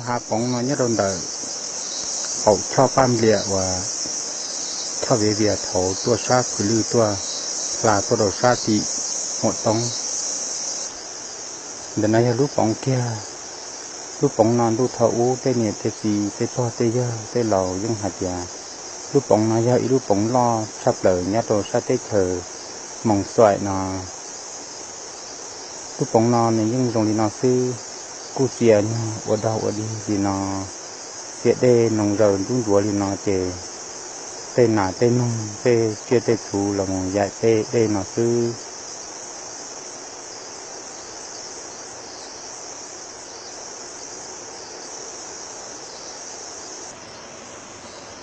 Hav poov no nyob rau ntawm qaum choj paj npliam uas choj viav vias thaud tuaj sab khwv lwj tuaj hla tuaj rau sab tim huam toob. Ntawm no yog lub poov kiag. Lub poov no ntuj thaum ub tej niam tej txiv tej pog tej yawg tej laus yeej hais tias lub poov no yog ib lub poov loj tshaj plaws nyob rau sab teb chaws Moos Xuaim no. Lub poov no nws yeej zoo li no xwb, kuj txia nyuag ua dog ua dig li no, txia dej noo zaws ntub ntsuav li no ces tej nas tej noog tej tsiaj tej txhu los mus yaim tej dej no xwb.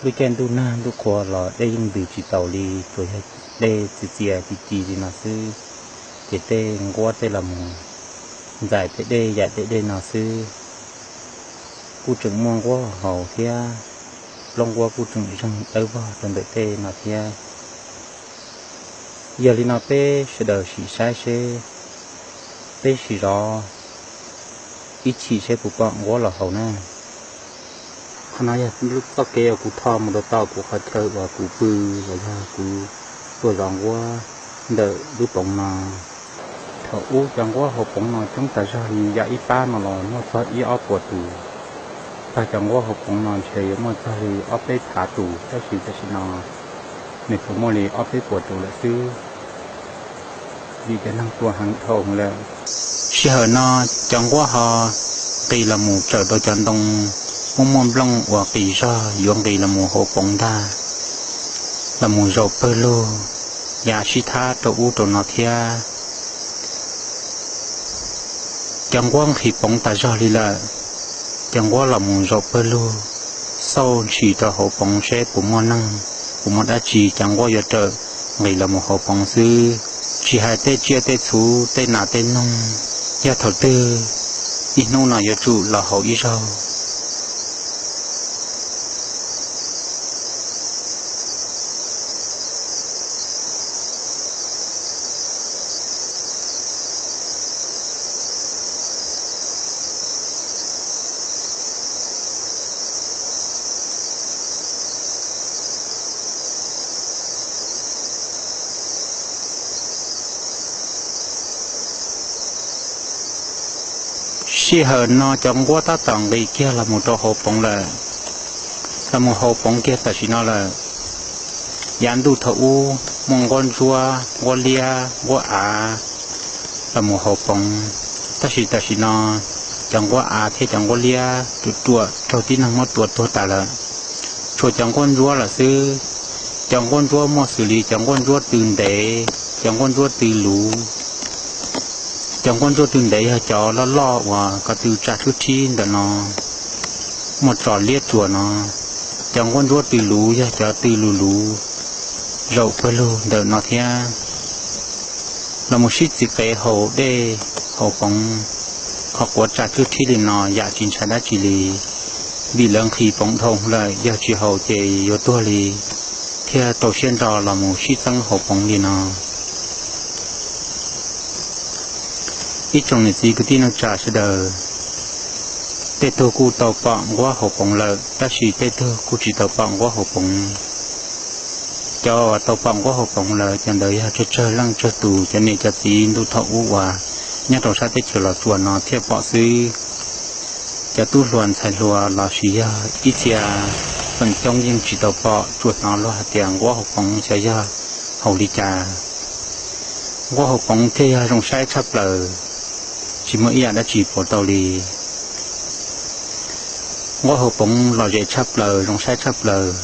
Lub caij ntuj nag ntuj qhua los dej yeej ntws tsis taus li, tsuas yog dej txias txias ci ci li no xwb, ces tej nquab tej los mus ntxais tej dej yaim tej dej no xwb. Kuj tseem muaj nquab haus thiab, plaub nquab kuj tseem zeeg dawb vog rau ntawm tej no thiab. Yog li no peb sawv daws sim saib seb, peb sim zov ib chim seb puas pom nquab los haus na. Qhov no yog txoj kev uas kuv tho mus rau tom kuv qhov chaw uas kuv pw los yog kuv tuaj zov nquab ntawm lub poov no. Thaum ub cov nquab haus poov no coob tas zog li, yam ib pab no los muaj txog ib ob puas tus. Tag cov nquab haus poov no ntshe yuav muaj txog li ob peb phav tus, tab sis tam sim no nws tsuas muaj li ob peb puas tus lawm xwb, vim cov neeg tua heev dhau lawm. Sij hawm no cov nquab ho nqis los mus tsawm rau cov ntoo muaj muaj nplooj uas qis zog yuav nqis los mus hauv poov ntag, los mus zaum pawg lug ya sib thab rau ub rau no thiab. Cov nquab nqhis poov tas zog li lawm, cov nquab los mus zaum pawg lug xauj ntshis rau hauv poov seb puas muaj neeg, puas muaj dab tsi, cov nquab yuav rawm nqis los mus hauv poov xwb. Tsis hais tej tsiaj tej txhu tej nas tej noog, yog thaum twg ib hnub no yuav tsum los haus ib zaug. Sij hawm no cov nquab tab tom nqis kiag los mus rau hauv poov lawm, los mus hauv poov kiag tam sim no lawm. Yav ntuj thaum ub muaj nquab ntsuab, nquab liab, nquab av los mus hauv poov, tab sis tam sim no cov nquab av thiab cov nquab liab ruam ruam raug tib neeg muab tua tuag tas lawm, tshuav cov nquab ntsuab lawm xwb. Cov nquab ntsuab muaj xws li cov nquab ntsuab tw ntev, cov nquab ntsuab tw luv. Cov nquab ntsuab tw ntev yog cov loj loj uas ko tw tsa tshwb rhib ntawm no, muaj tso liab tsuas no. Cov nquab ntsuab tw luv yog cov tw luv luv zaum pawg lug ntawm no thiab. Los mus sib txiv qev haus dej haus poov, qhov quav tsa tshwb rhib li no yam tsis ntshai dab tsi li, vim lawv nqhis poov dhau lawm, yog tsis haus ces yuav tuag li, thiaj rau siab ntso los mus sib txeeb haus poov li no. Ib tsoom niam txiv kwv tij neej tsa sawv daws, tej tug kuj tau pom nquab haus poov lawm, tab sis tej tug kuj tsis tau pom nquab haus poov. Cov uas tau pom nquab haus poov lawm, cov ntawd yog tsawg tsawg leej tsawg tus cov niam cov txiv ntuj thaum ub uas nyob rau sab teb chaws Los Tsuas no thiaj pom xwb. Cov tub hluas ntxhais hluas los sis yog ib txhia feem coob yeej tsis tau pom, tsuas hnov luag hais tias nquab haus poov xyov yog haus li cas. Nquab haus poov thiaj yog zoo saib tshaj plaws, tsis muaj ib yam dab tsi pauv tau li. Nquab haus poov lom zem tshaj plaws, zoo saib tshaj plaws.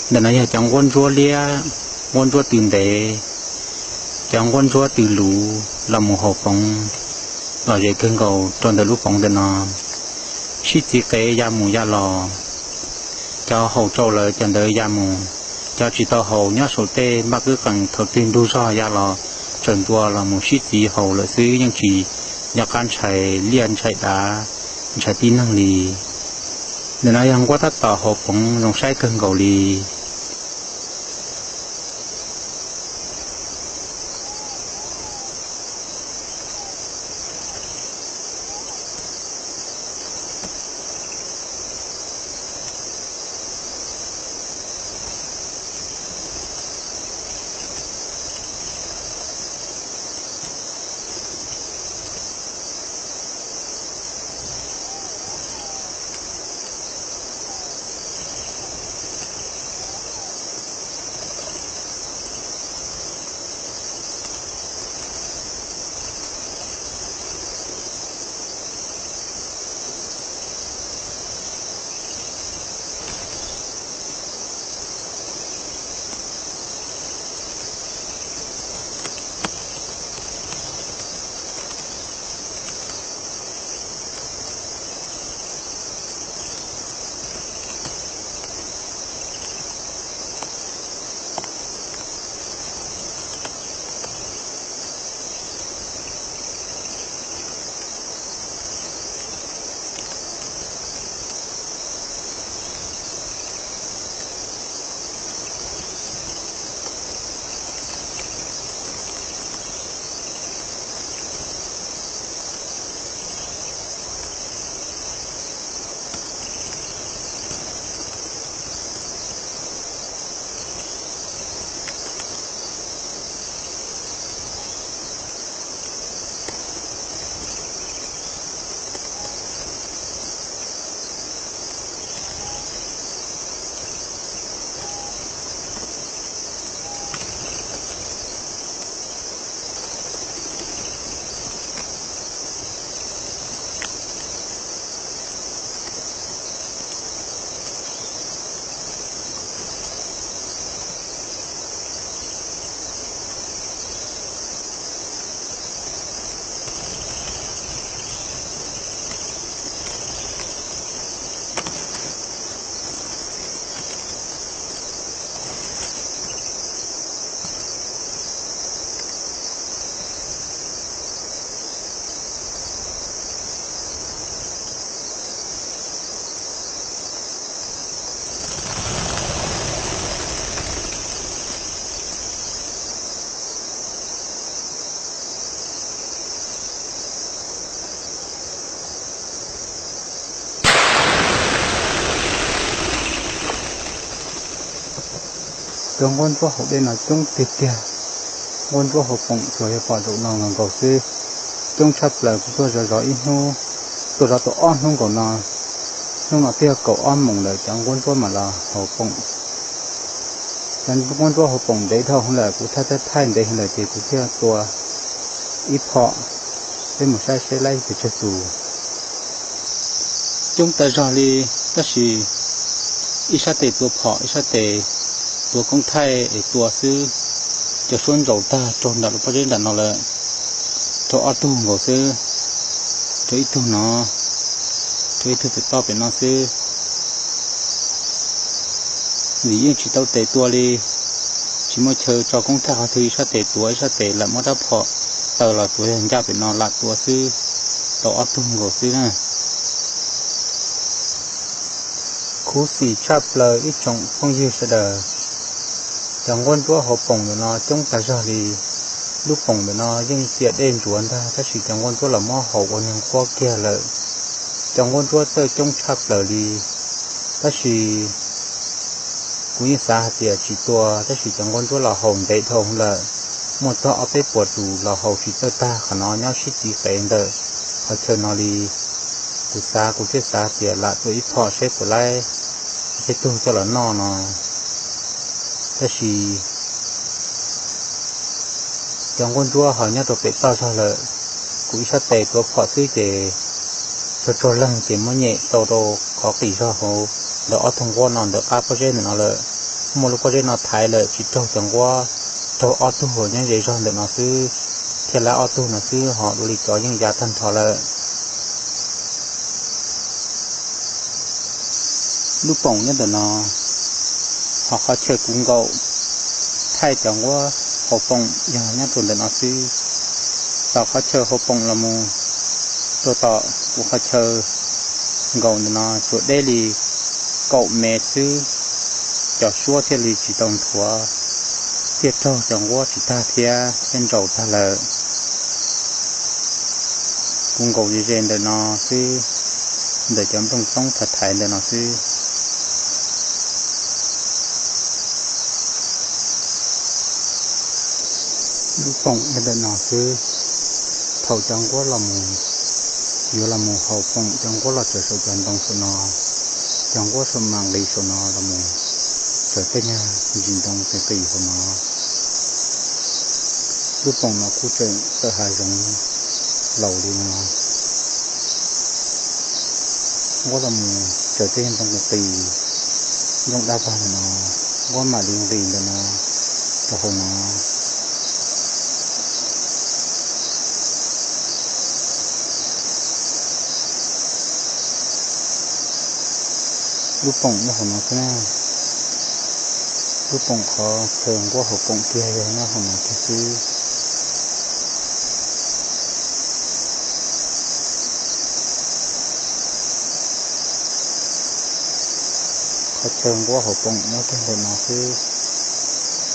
Ntawm no yog cov nquab ntsuab liab, nquab ntsuab tw ntev, cov nquab ntsuab tw luv los mus haus poov, lom zem kawg nkaus rau ntawm lub poov ntawm no. Sib txiv qev ya mus ya los, cov haus tsau lawm cov ntawd ya mus, cov tsis tau haus nyob saum tej npaj kwb qees thaum twg ntug zog ya los tsaws ntua los mus sib txiv haus lawm xwb, yeej tsis nco qab ntshai liaj ntshai dav ntshai tib neeg li. Ntawm no yog nquab tab tom haus poov zoo saib kawg nkaus li. Cov nquab ntsuab hauv dej no coob tiag tiag. Nquab ntsuab hauv poom tsuas yog pom zaum no nkaus nkaus xwb. Coob tshaj plaws kuv tuaj zov zov ib hnub, tuaj zov tau ob hnub nkaus no. Hnub no twb yog kaum ob moos lawm cov nquab ntsuab mam los hauv poom. Cov nquab ntsuab hauv poom ntev dhau lawm, kuv thaij thaij thaij ntev lawm ces kuv thiaj tua ib phom. Peb mus saib seb laib pes tsawg tus. Coob tas zog li, tab sis ib sab tes tua phom, ib sab tes tua koob thaij es tua xwb. Cov suab ntsaus tag raug nram lub pob zeb nram no lawm, raug ob tug nkaus xwb, raug ib tug no, raug ib tug pem toj pem no xwb. Vim yeej tsis tau tes tua li, tsis muaj chaw tso koob thaij qhov twg, ib sab tes tuav ib sab tes lam muab rab phom taw los tsuas yog ncaj pem no lam tua xwb, tau ob tug nkaus xwb na. Khuv xim tshaj plaws ib tsoom phooj ywg sawv daws. Cov nquab ntsuab hauv poom ntawm no coob tas zog li. Lub poom ntawm no yeej tiam dej ntsuav ntag, tab sis cov nquab ntsuab los muab haus ua niag nquab kiag lawm. Cov nquab ntsuab txawj coob tshaj plaws li, tab sis kuv yeej xav hais tias tsis tua, tab sis cov nquab ntsuab los haus ntev dhau lawm. Muaj txog ob peb puas tus los haus tsis txawj tag qhov no nyob sib tiv qev ntawm qhov chaw no li. Kuv xav, kuv thiaj xav tias lam tua ib phom seb puas laib tej tug coj los noj no. Tab sis cov nquab ntsuab ho nyob rau pem toj zog lawm. Kuv ib sab tes tuav phom xwb ces tsaug tsaug leeg ces muab nyem tau rau qhov qis zog hauv ntawm ob tug nquab no ntawm qab pob zeb ntawm no lawm. Muaj lub pob zeb no thaiv lawm tsis raug cov nquab, raug ob tug nyob ze zog ntawm no xwb, thiaj laib ob tug no xwb, ho dua li cov yeej ya tag nrho lawm. Lub poom nyob ntawm no, ho qhov chaw kuv nkaum thaij cov nquab hauv poom yog nyob rau ntawm no xwb. Tom qhov chaw hauv poom los mus rau tom kuv qhov chaw nkaum ntawm no tsuas deb li kaum mev xwb, cov suab thiaj li tsis tau nthuav, thiaj raug cov nquab tsis tag thiab, thiab ntsaus tag lawm. Kuv nkaum ze ze ntawm no xwb, ntawm cov nplooj toob thaiv thaiv ntawm no xwb. Lub poom yog ntawm no xwb. Thaum cov nquab los mus, yuav los mus haus poom, cov nquab los tsaws saum cov ntoo saum no, cov nquab saum mam nqis saum no los mus tsaws tej nyuag ntsis ntoo qis qis hauv no. Lub poom no kuj tseem txawm hav zoov laus li no. Nquab los mus tsaws tej nyuag ntoo qis qis, nyooj dab vag ntawm no, nquab mam li nqis ntawm no rau hauv no. Lub poom nyob hauv no xwb na. Lub poom qhov chaw nquab hauv poom kiag yog nyob hauv no kiag xwb. Qhov chaw nquab hauv poom nyob kiag ntawm no xwb,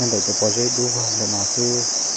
nyob ntawm cov pob zeb dub vog ntawm no xwb.